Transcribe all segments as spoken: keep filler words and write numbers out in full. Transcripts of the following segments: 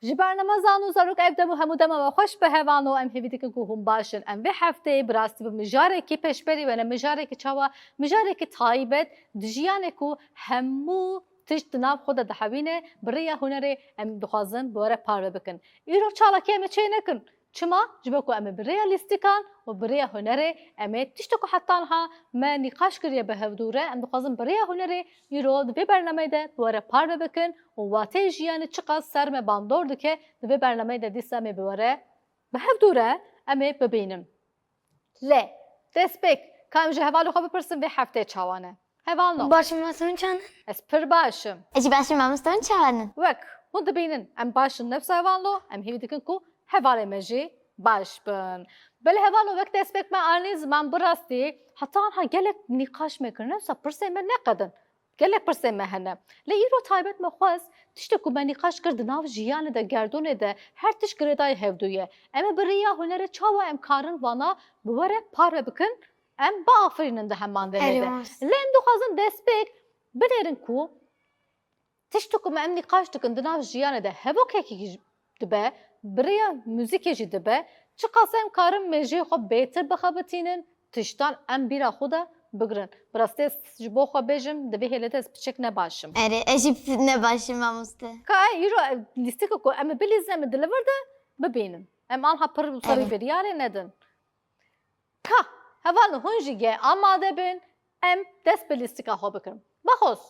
Ji bernama Zan û Zarok ev dem û hemû dema we xweş be hevalno, em hêvî dikin ku hûn baş in. Em vê hefteyê bi rastî bi mijarekî pêşberî wene, mijarekî çawa, mijarekî taybet di jiyanê ku hemû tişt di nav xwe de dihewîne, bi rêya hunerê em dixwazin bi we re parve bikin. Îro çalakiyê me çê nekin. Çima? Ji bo ku em ê bi rêya lîstikan û bi rêya hunerê em ê tiştê ku heta niha me nîqaş kiriye bi hevdû re, em dixwazin bi rêya hunerê îro di vê bernameyê de bi we re parve bikin û wateyê jiyanê çiqas ser me bandor dike, di vê bernameyê de dîsa em ê bi we re, bi hevdû re em ê bibînin. Lê destpêk, ka em ji hevalê xwe bipirsin vê heftê çawa ne? Heval no. Baş in, mamoste, hûn çawan in? Ez pir baş im. Ez jî baş im, mamoste, hûn çawan in? Wek hûn dibînin, em baş in, nefsa heval no, em hêvî dikin ku hevalê me jî baş bin. Belê heval no, wek destpêk me anî ziman, bi rastî heta niha gelek nîqaş me kir, nefsa pirsên me ne qedin. Gelek pirsên me hene. Lê îro taybet me xwest, tiştê ku me nîqaş kir di nav jiyanê de, gerdûnê de, her tişt girêdayî hevdû ye. Em ê bi rêya hunerê çawa em karin vana bi we re parve bikin, em biafirînin di heman demê de. Erê, rast. Lê em dixwazin destpêk binêrin ku tiştê ku me em nîqaş dikin di nav jiyanê de hevokekî jî dibe, bi rêya muzîkê jî dibe, çiqas em karin mêjiyê xwe bêtir bixebitînin, tiştan em bîra xwe de bigirin. Bi rastî ez ji bo xwe bêjim, di vê hêlê de ez piçek ne baş im. Erê, ez jî ne baş im, mamoste. Ka îro, e, lîstikê ku em ê bilîzin, em ê di li vir de bibînin. Em anha pir wisa wî biryarê nedin. Ka, hevalno, hûn jî ge amade bin, em dest bi lîstika xwe bikin. Baxoz.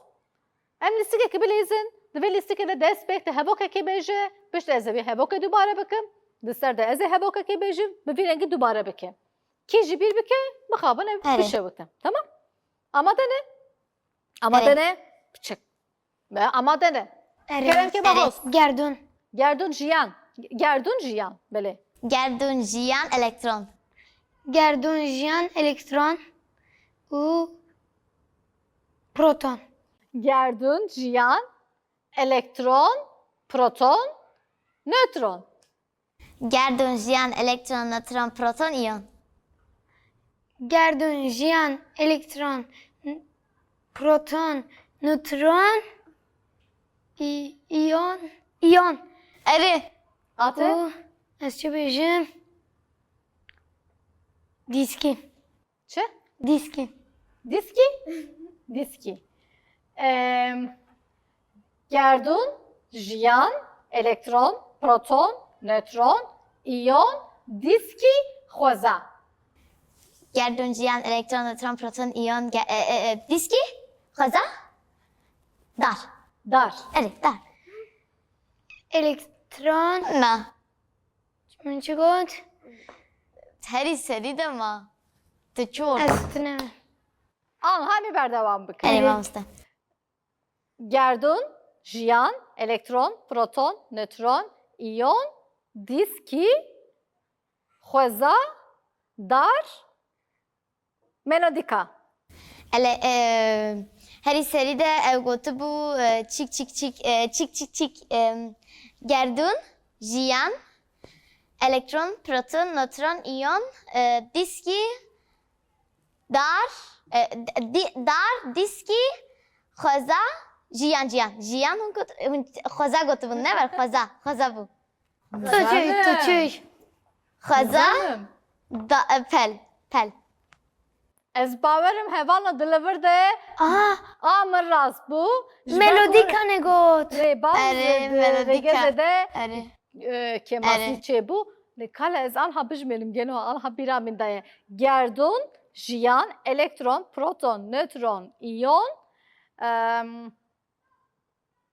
Em lîstikekê bilîzin, di vê lîstikê de destpêk te hevokekê bêje, piştre ez ê vê hevokê dubare bikim, di ser de ez ê hevokekê bêjim, bi vî rengî dubare bike. Kî jî bîr bike, mixabin ev bişewitin. Tamam? Amade ne? Amade ne? Piçek. Be, amade ne? Erê, kerem ke, erê, baxoz. Gerdûn. Gerdûn jiyan. Gerdûn jiyan, belê. Gerdûn jiyan elektron. Gerdûn jiyan elektron û proton. Gerdûn jiyan elektron, proton, nötron. Gerdûn jiyan elektron, nötron, proton, îyon. Gerdûn jiyan elektron, n-, proton, nötron, î-, îyon, îyon. Erê. Ate? Û ez çi bêjim? Dîskî. Çi? Dîskî. Dîskî? Dîskî. Em, gerdûn, jiyan, elektron, proton, nötron, îyon, dîskî, xweza. Gerdûn, jiyan, elektron, nötron, proton, îyon, ge-, e, e, e, dîskî, xweza, dar. Dar. Erê, dar. Elektron. Na. Min çi got? Herî serî de ma. Tu çor. Ez tune. Anha em ê berdewam bikin. Erê, mamoste. Gerdûn, jiyan, elektron, proton, nötron, îyon, dîskî, xweza, dar, melodîka. Ele, e, herî serî de ew gotibû, e, çîk, çîk, çîk, e, çîk, çîk, çîk, e, gerdûn, jiyan, elektron, proton, nötron, îyon, e, dîskî, dar, e, di-, dar, dîskî, xweza, jiyan, jiyan. Jiyan hûn got, hûn xweza gotibûn, ne ber xweza, xweza bû. Tûçûy, tûçûy. Xweza, da, e, pel, pel. Ez bawerim hevalna di li vir de. Aha. A min rast bû. Ji ber ku melodîka ne got. Rêbaz. Erê, di melodîka. Rêgeze de, erê, e, kêmasî, erê, çêbû. Lê kale ez anha bijmêlim gelo, anha bîra min daye. Gerdûn, jiyan, elektron, proton, nötron, îyon, em,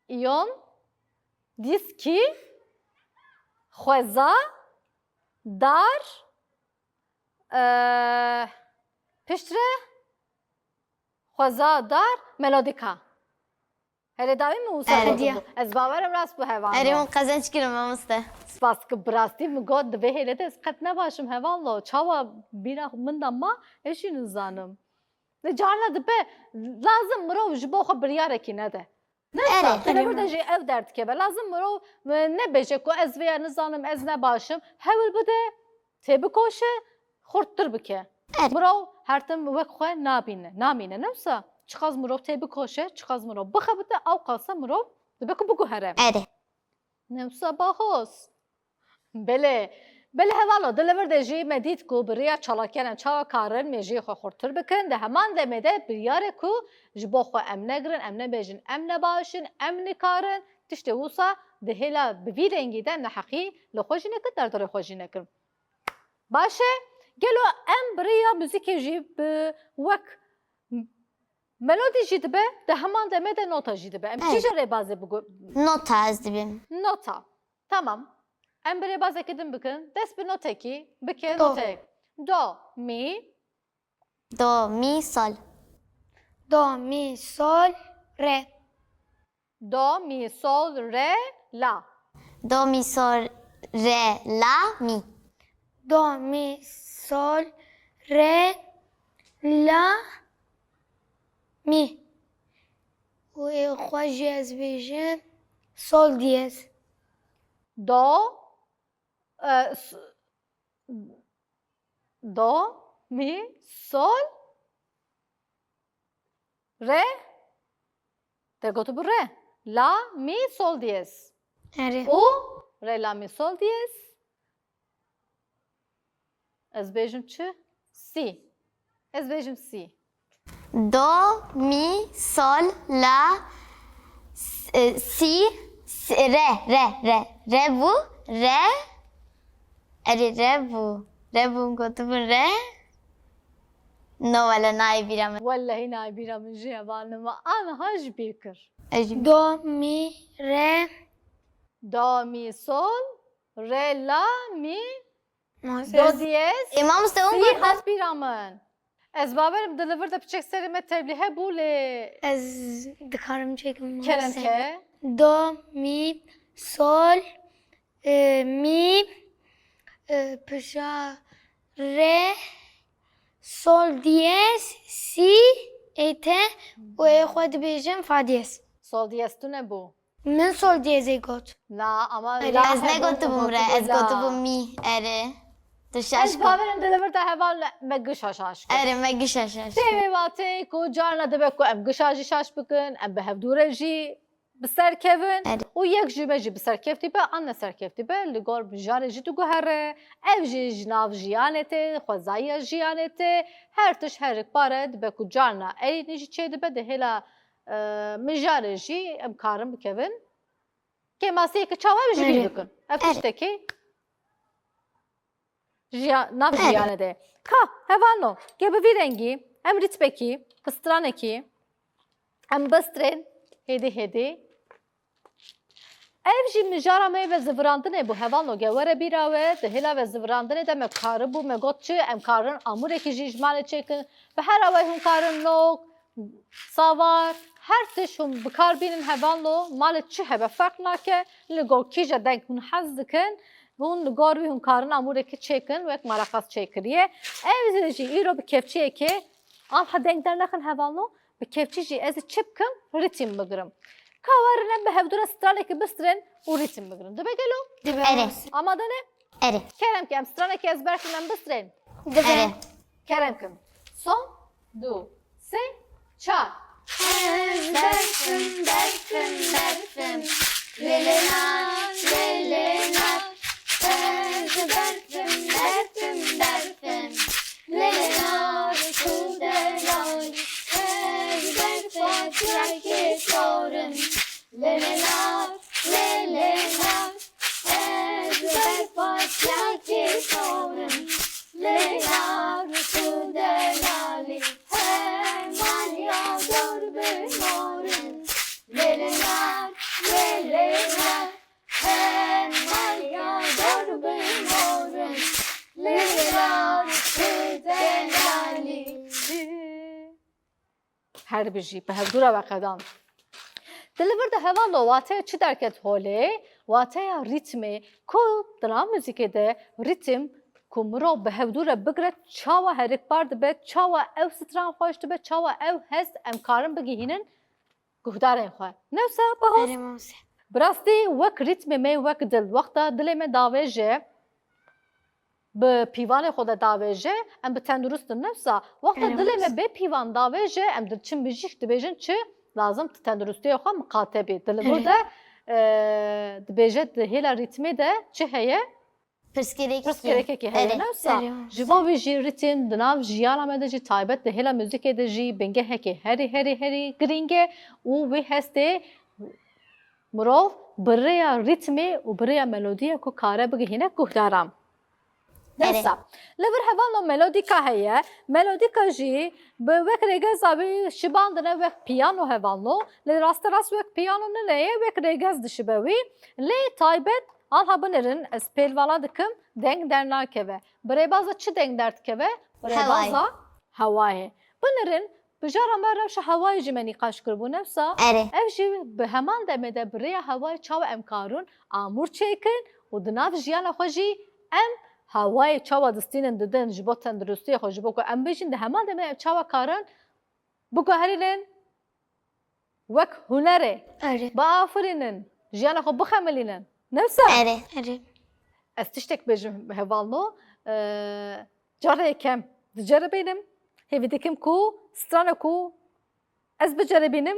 îyon, dîskî, xweza, dar, e, piştre, xweza, dar, melodîka. Herê dawî min wisa, erê, gotin bû. Ez bawerim rast bû hevalno. Erê, hûn qezenc kirin, mamoste. Spas ki bi rastî min got, di vê hêlê de ez qet ne baş im hevalno. Çawa bîra min de ma, ez jî nizanim. Lê carna dibe, lazim mirov ji bo xwe biryarekî nede. Ne, erê, saf, erê, li vir de jî ew derdikeve. Lazim mirov, e, nebêje ku ez vêya nizanim, ez ne baş im. Hewl bide, têbikoşe, xurttir bike. Erê. Mirov her tim wek xwe nabîne, namîne. Ne wisa? Çiqas mirov têbikoşe, çiqas mirov bixebite, ewqasa mirov dibe ku biguhere. Erê. Newsa Bahoz. Belê. Belê hevalo, di li vir de jî me dît ku bi riya çalakiyan em çawa karin mêjiyê xwe xurtir bikin. Di heman demê de biryar e ku ji bo xwe em negirin, em nebêjin, em ne baş in, em nikarin. Tiştê wisa di hêla bi vî rengî de neheqî li xwe jî nekin, derdorê xwe jî nekin. Baş e, gelo em bi riya muzîkê jî bi wek melodî jî dibe, di heman demê de nota jî dibe. Em Evet. kîja rêbazê bigu- Nota ez dibim. Nota. Tamam. Em bi rêbazekî din bikin. Dest bi notekî bike Do. notek. Do, mi. Do, mi, sol. Do, mi, sol, re. Do, mi, sol, re, la. Do, mi, sol, re, la, mi. Do, mi, sol, re, la, mi. Û ê xwe jî ez bêjim sol diyez. Do, e, s- do, mi, sol, re. Te gotibû re. La, mi, sol diyez. Erê. Û re, la, mi, sol diyez. Ez bêjim çi? Si. Ez bêjim si. Do, mi, sol, la, s- e, si, si, re, re, re. Re bû, re. Erê, re bû. Re bû, gotibûn re. No, wele nayê bîra min. Wellehî nayê bîra min jî hevalnima. Aniha ji bîr kir. Ez jî Do, mi, re. Do, mi, sol, re, la, mi, Mozes. Do diyez. Ê, mamoste, hûn Si gotin. hat bîra min. Ez bawerim di li vir de piçek serê me tevlî hebû lê Ez dikarim çêkim. Kerem ke. Do, mi, sol, e, mi, e, pişa, re, sol diyez, si, ê te, û ê xwe dibêjim fa diyez. Sol diyez tune bû. Min sol diyezê got. Na, ama Erê. la Ez hebû, negotibûm re, ez gotibû la. gotibûm mî, erê. Tu şaş Ez kir. bawerim di li vir de heval me gişa şaş kir. Erê, me gişa şaş kir. Tê wê watê ku carna dibe ku em gişa jî şaş bikin, em bi hevdû re jî bi ser kevin Erê. û yek ji me jî bi serkeftî be an ne serkeftî be, li gor mijarê jî diguhere. Ev jî ji nav jiyanê tê, xwezayiya jiyanê tê. Her tişt her rikpar e, dibe ku carna erînî jî çê dibe, di hêla, e, mijarê jî em karin bikevin. Kêmasiyeke çawa ev ji bîr Erê. bikin. Ev Erê. tiştekî jiya-, nav Erê. jiyanê de. Ka, hevalno, ke bi vî rengî, em rîtmekî, bi stranekî, em bistrên, hêdî hêdî. Ev jî mijara me ve zivirandinê bû, hevalno, ke were bîra we, di hêla ve zivirandinê de me karibû, me got çi, em karin amûrekî jî ji malê çêkin. Bi her awayî hûn karin nok, savar, her tişt hûn bi kar bînin hevalno, malê çi hebe ferq nake, li gor kîja deng hûn hez dikin, hûn li gor wî hûn karin amûrekî çêkin, wek maraqas çêkiriye. Ev jî îro bi kevçiyekê, anha deng dernexin hevalno, bi kevçî jî ez ê çi bikim, rîtm bigirim. Ka werin em bi hevdû re stranekê bistirin û rîtm bigirin. Dibe gelo? Dibe. Erê. Amade ne? Erê. Kerem ke em stranekê ez berxim em bistirin. Dibe. Erê. Kerem kim. Son, du, sê, çar. Ez berfim, berfim, berfim. Lê lê na, lê lê na. Ez berfim, berfim, berfim. Lê lê na, tu delal. Ez berfa çirakê karim. Lê lê na, lê lê na. Ez berfa çirakê karim. Lê yar tu delalî, heman ya dor bi morin. Lê lê yar, lê lê yar, heman ya dor bi morin. Lê yar tu delalî. Her bijî, bi hevdû re we qedan. Di li vir de hevalo wateya çi derket holê? Wateya rîtmê, ku di nav muzîkê de rîtm ku mirov bi hevdû re bigre, çawa herikbar dibe, çawa ew stran xweş dibe, çawa ew hest em karin bigihînin guhdarên xwe. Newsa Bahoz. Erê, mamoste. Bi rastî wek rîtmê me, wek dil, wexta dilê me davêje, bi pîvanê xwe de davêje, em bi tendurist in. Newsa, wexta Erê, dilê me mamoste. bê pîvan davêje, em diçin bijîh dibêjin çi? Lazim tu tenduristiyê xwe miqate bî. Dilê Erê. burada e, dibêje di hêla rîtmê de çi heye? Pirsgirêk. Pirsgirêkekî heye, ne wisa? Erê. Ji bo vî jî rîtim di nav jiyana me de jî taybet di hêla muzîkê de jî bingehekî herî, herî, herî girîng e û wî hestê mirov bi rêya rîtmê û bi rêya melodiyê ku kare bigihîne guhdaran. Erê. Dewsa. Li vir hevalno melodîka heye. Melodîka jî bi wek rêgeza wî şibandine wek piyano hevalno. Lê rasterast wek piyano nine ye, wek rêgez dişibe wî. Lê taybet, anha binerin, ez pêlvala dikim, deng dernakeve. Bi rêbaza çi deng derdikeve? Bi Hewayê. Rêbaza hewayê. Binerin, Bi jara me rewşa hewayê jî me nîqaş kiribû, ne wisa? Erê. Ev jî bi heman demê de bi rêya hewayê çawa em karin amûr çêkin û di nav jiyana xwe jî em hewayê çawa distînin didin ji bo tenduristiyê xwe, ji bo ku em bijîn, di heman demê em çawa karin biguherînin wek hunerê, Erê. biafirînin, jiyana xwe bixemilînin. Ne wisa? Erê. Erê. Ez tiştek bêjim hevalno, e, carê yekem diceribînim. Hêvî dikim ku strana ku ez biceribînim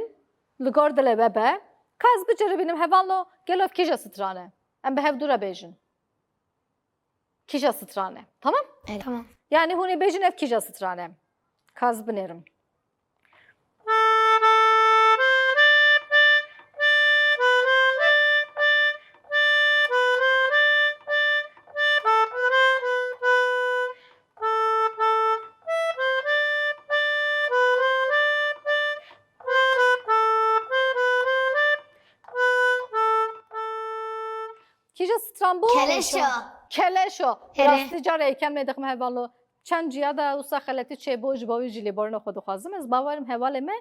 li gor dilê we be. Ka ez biceribînim hevalno, gelo ev kîja stran e? Em bi hev dû re bêjin. Kîja stran e? Tamam? Erê. Tamam. Yani hûn ê bêjin ev kîja stran e? Ka ez binêrim. Kîja stran bû? Keleşo. Keleşo. Erê. Rastî cara yekem lê dixim hevalo. Çend ciya de wisa xeletî çêbû, ji bo wî jî lêborîna xwe dixwazim. Ez bawerim hevalê me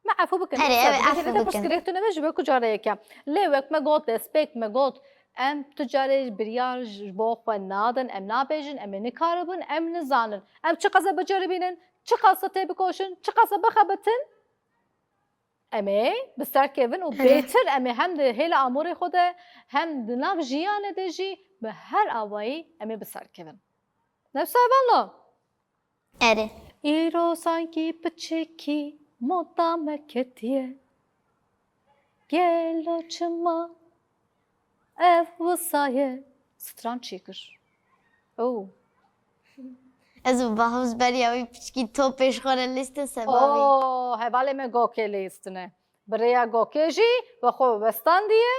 me efû bikin. Erê, Wisa evet, dibêje efû de bikin. Pirsgirêk tune be ji bo ku cara yekem. Lê wek me got, destpêk me got, em tu carê biryar ji bo xwe nadin, em nabêjin, em ê nikaribin, em nizanin. Em çiqas e biceribînin, çiqas e têbikoşin, çiqas e bixebitin, em ê bi ser kevin û Erê. Bêtir em ê hem di hêla amûrê xwe de, hem di nav jiyanê de jî bi her awayî em ê bi ser kevin. Ne wisa hevalno? Erê. Îro sankî piçekî moda me ketiye. Gelo çima ev wisa ye? Stran çêkir. Oh. Ez û Bahoz beriya wî piçkî topê ji xwe re lîstin sebabî. Oh, hevalê me gokê lîstine. Bi rêya gokê jî we xwe westandiye.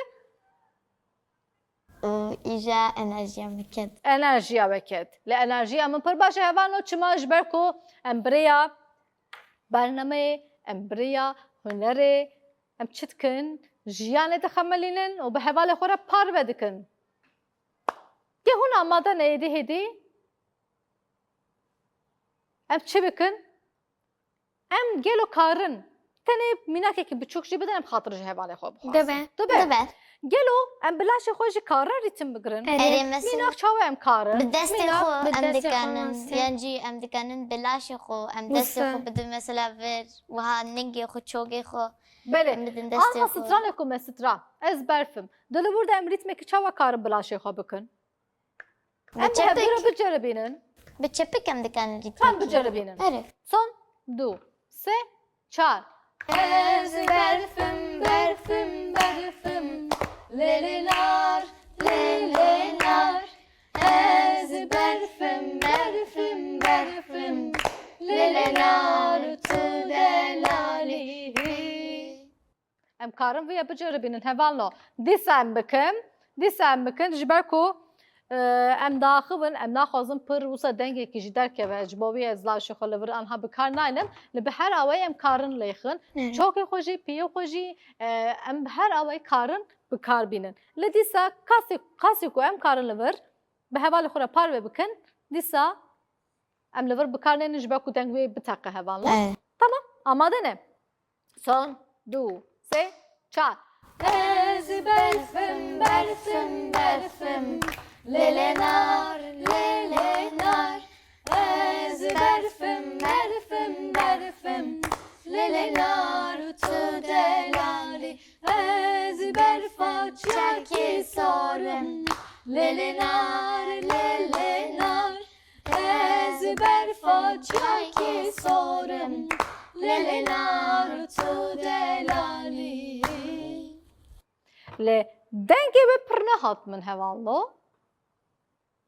Û îja enerjiya min ket. Enerjiya we ket. Lê enerjiya min pir baş e hevalno, çima? Ji ber ku em bi rêya bernameyê, em bi rêya hunerê, em çi dikin? Jiyanê dixemelînin û bi hevalê xwe re parve dikin. Kê hûn amade ne êdî hêdî? Em çi bikin? Em gelo karin tenê mînakekî biçûk jî bidin, em xatir ji hevalê xwe bixwazin? Dibe. Dibe. Dibe. Gelo em bi laşê xwe jî karin rîtim bigirin? Erê. Erê, mesela Mînak çawa em karin? Bi destê Mînak xwe Bi em destê xwe dikanin, nasıl? Yan jî em dikanin bi laşê xwe, em destê Nasıl? Xwe bidin mesela vir, wiha ningê xwe, çokê xwe, Belê. Em bidin destê Anha xwe. Stranê ku me stra, ez berfim. Di li wir de em rîtmekî çawa karin bi laşê xwe bikin? Bi Em çepik. Hevdû re biceribînin. Bi çepik em dikanin rîtmekî. Kan biceribînin. Erê. Son, du, sê, çar. Ez berfim, berfim, berfim, lê lê nar, lê lê nar. Ez berfim, berfim, berfim, lê lê nar, tu delalî. Em karin vêya biceribînin hevalno. Dîsa em bikin. Dîsa em bikin. Ji ber ku, e, em diaxivin, em naxwazin pir wisa dengekî jî derkeve. Ji bo wî ez laşê xwe li vir anha bi kar naynim. Li bi her awayî em karin lêxin. Evet. Çokê xwe jî, piyê xwe jî, e, em bi her awayî karin bi kar bînin. Li dîsa kasî, kasî ku em karin li vir bi hevalê xwe re parve bikin, dîsa em li vir bi kar nênin ji ber ku deng wê biteqe hevalno. Evet. Tamam, amade ne? Son, du, sê, çar. Ez berfim, berfim, berfim, lê lê nar, lê lê nar. Ez berfim, berfim, berfim, lê lê nar, tu delalî. Ez berfa çiyakê sor im, lê lê nar, lê lê nar. Ez berfa çiyakê sor im, lê lê nar, tu delalî. Lê dengê wê pir nehat min hevalno.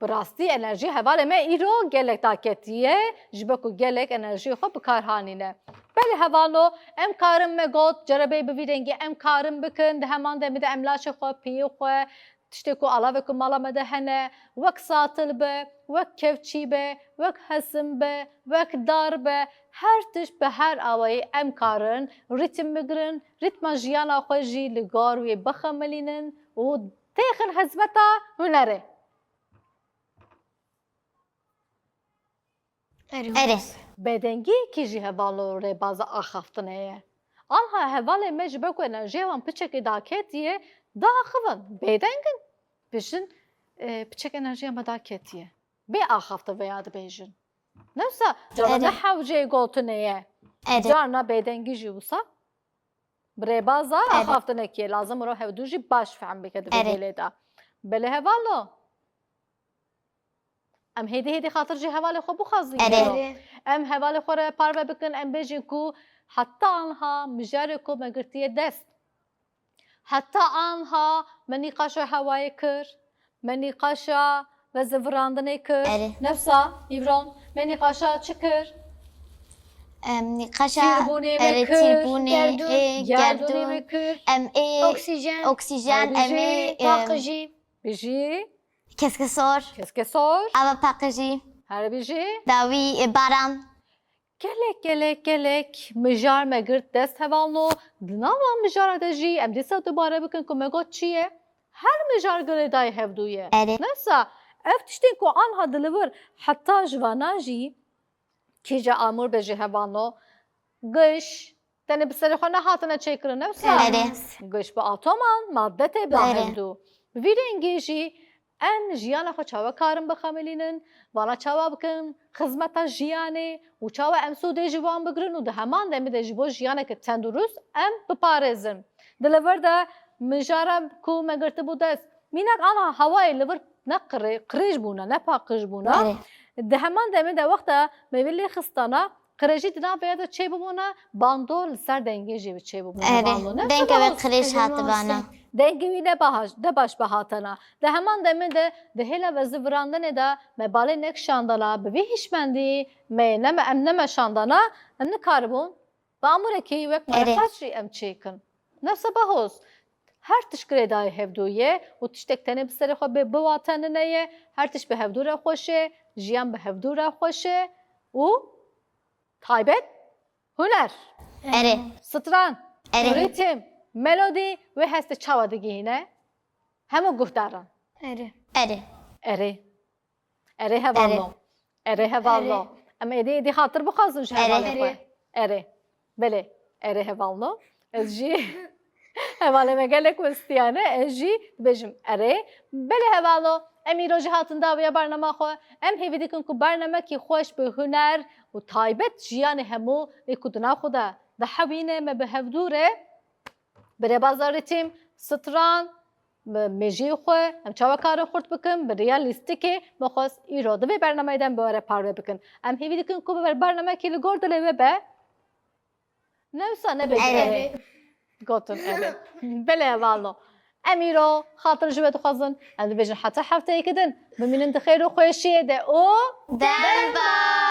Bi rastî enerjî hevalê me îro gelek daketî ye, ji bo ku gelek enerjiyê xwe bi kar hanîne. Belê hevalno, em karin me got, cerebeyê bi vî rengî em karin bikin, di heman demê de em laşê xwe, piyê xwe, tiştê ku alavê ku mala me de hene, wek satil be, wek kevçî be, wek hesin be, wek dar be, her tişt bi her awayî em karin rîtim bigirin, rîtma jiyana xwe jî li gor wê bixemilînin û têxin xizmeta hunerê. Erê. Erê. Bedengî kî jî hevalno rêbaza axaftinê ye. Anha hevalê me ji ber ku enerjiya wan piçekê daketiye, diaxivin, bêdeng in. Bijin, e, piçek enerjiya me daketiye. Bê axaftin veya dibêjin. Ne wisa, carna Erê. ne hewceyê gotinê ye. Erê. Carna bêdengî jî wisa. Bi rêbaza Erê. axaftinekê lazim û hevdû jî baş fehm bike di vê Erê. dêlê de. Belê hevalno. Em hêdî hêdî xatir ji hevalê xwe bixwazin Erê. gelo. Erê. Em hevalê xwe re parve bikin, em bêjin ku heta anha mijarê ku me girtiye dest. Heta anha me nîqaşa hewayê kir, me nîqaşa vezivirandinê kir. Erê. Ne wisa, Îvron, me nîqaşa çi kir? Em, nîqaşa Tîrbûnê me erê, kir. tîrbûnê, Gerdûn. ê, Gerdûnê gerdûn. me kir. Em ê Oksîjen. oksîjen, Erê, em ê, bijî. em, Paqijî. Bijî. Keske sor. Keske sor. Ava paqijî. Her bijî. Dawî, e, baran. Gelek, gelek, gelek mijar me girt dest hevalno. Di nava mijara de jî em dîsa dubare bikin ku me got çi ye? Her mijar girêdayî hevdû ye. Erê. Ne wisa, ev tiştên ku anha dilivir heta ji vana jî kîja amûr be jî hevalno. Giş, tenê bi serê xwe nehatine çêkirin, ne wisa? Erê. Giş bi atoman, madde tê bi Erê. hevdû. Bi vî rengî jî em jiyana xwe çawa karin bixemilînin, vana çawa bikin, xizmeta jiyanê û çawa em sûdê ji wan bigirin û di heman demê de ji bo jiyaneke tendurist em biparêzin. Di li vir de mijara ku me girtibû dest, mînak ana hewayê li vir ne qirê-, qirêj bûne, ne paqij bûne. Erê. Di heman demê de wexta me vê lê xistana, qirêjî di nav vêya de çêbûbûna, bando li ser dengê jî bi çêbûbûna Erê. bando. Ne Dengê wê sebab qirêj Erê, hatibana. Dengê wî ne baş, ne baş bihatana. Di heman demê de di hêla vezivirandinê de me balê nekişandana, bi vî hişmendî me ne me, em nemeşandana, em nikaribûn bi amûrekî wek Erê. mereqat jî em çêkin. Ne wisa bahoz. Her tişt girêdayî hevdû ye û tiştek tenê bi serê xwe bê biwate nine ye. Her tişt bi hevdû re xweş e, jiyan bi hevdû re xweş e û taybet huner. Erê. Stran, Erê. rîtim, melodî wê hestê çawa digihîne? Hemû guhdaran. Erê. Erê. Erê. Erê hevalno. Erê. Erê hevalno. Erê. Em êdî êdî xatir bixwazin ji Erê. hevalê xwe. Erê. Erê. Belê. Erê hevalno. Ez jî hevalê me gelek westiyane. Ez jî dibêjim erê. Belê hevalno. Em îro jî hatin dawiya bernama xwe. Em hêvî dikin ku bernamekî xweş bi huner û taybet jiyanê hemû ê ku di nav xwe de dihewîne me bi hevdû re bi rêbaza rîtîm, stran, bi mêjiyê xwe, em çawa karin xurt bikin, bi riya lîstikê, me xwest îro di vê bernameyê de em bi we re parve bikin. Em hêvî dikin ku bi bernameyekî li gor dilê we be. Ne wisa nebêjin Erê. erê. Gotin erê. Belê hevalno. Em îro xatir ji we dixwazin. Em dibêjin heta hefteyekî din. Bimînin di xêr û xweşiyê de û Dem baş.